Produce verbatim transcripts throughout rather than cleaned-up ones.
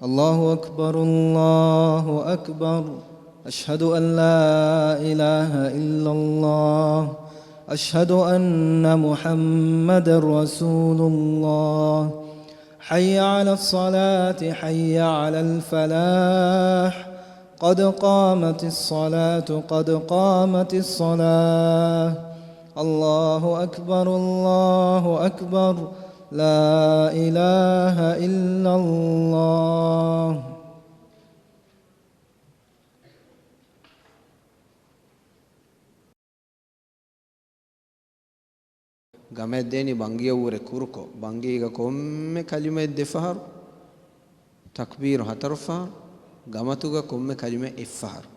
الله أكبر، الله أكبر. أشهد أن لا إله إلا الله. أشهد أن محمدا رسول الله. حي على الصلاة، حي على الفلاح. قد قامت الصلاة، قد قامت الصلاة. الله أكبر، الله أكبر. لا إله إلا الله. ގަމައަށް ދޭނީ ބަންގިއަށްވުރެ ކުރުކޮށް، ބަންގީގަ ކޮންމެ ކަލިމައެއް ދެފަހަރު، ތަކްބީރު ހަތަރު ފަހަރު، ގަމަތުގަ ކޮންމެ ކަލިމައެއް އެއްފަހަރު.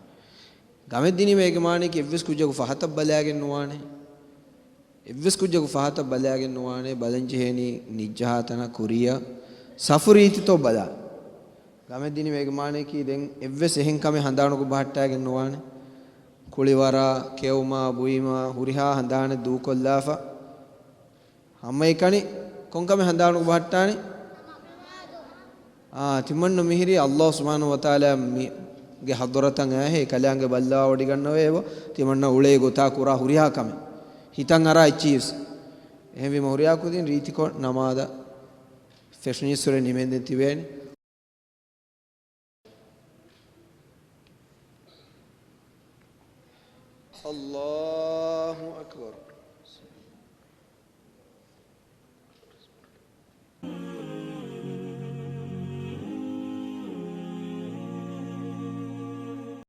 ގަމައަށް ދިނީމަ އޭގެ މާނަޔަކީ އެއްވެސް ކުއްޖަކު ފަހަތަށް ބަލާގެން ނުވާނެ. އެއްވެސް ކުއްޖަކު ފަހަތަށް ބަލާގެން ނުވާނެ. ބަލަންޖެހޭނީ ނިއްޖަހާ ތަނަށް ކުރިއަށް ސަފު ރީތިތޯ ބަލާ. ގަމައަށް ދިނީމަ އޭގެ މާނަޔަކީ ދެން އެއްވެސް އެހެން ކަމެއް ހަނދާނުގަ ބަހައްޓާގެން ނުވާނެ. ކުޅިވަރާ، ކެއުމާ، ބުއިމާ، ހުރިހާ ހަނދާނެއް ދޫކޮށްލާފަ. ހަމައެކަނި ކޮންކަމެއް ހަނދާނުގަ ބަހައްޓާނެ؟ އާ، ތިމަންނަ މިހިރީ ﷲ ސުބްޙާނަހޫ ވަތަޢާލާ މި، ގެ ޙަޟްރަތަށް އައިހޭ ކަލާނގެ ބައްލަވާވޮޑިގަންނަވައި އެބަ ތިމަންނަ އުޅޭ ގޮތާ ކުރާ ހުރިހާ ކަމެއް ހިތަށް އަރާ އެއްޗިއްސް. އެހެންވީމަ ހުރިހާ ކުދިން ރީތިކޮށް ނަމާދަށް ފެށުނީއްސުރެ ނިމެންދެން ތިބޭނެ. الله أكبر.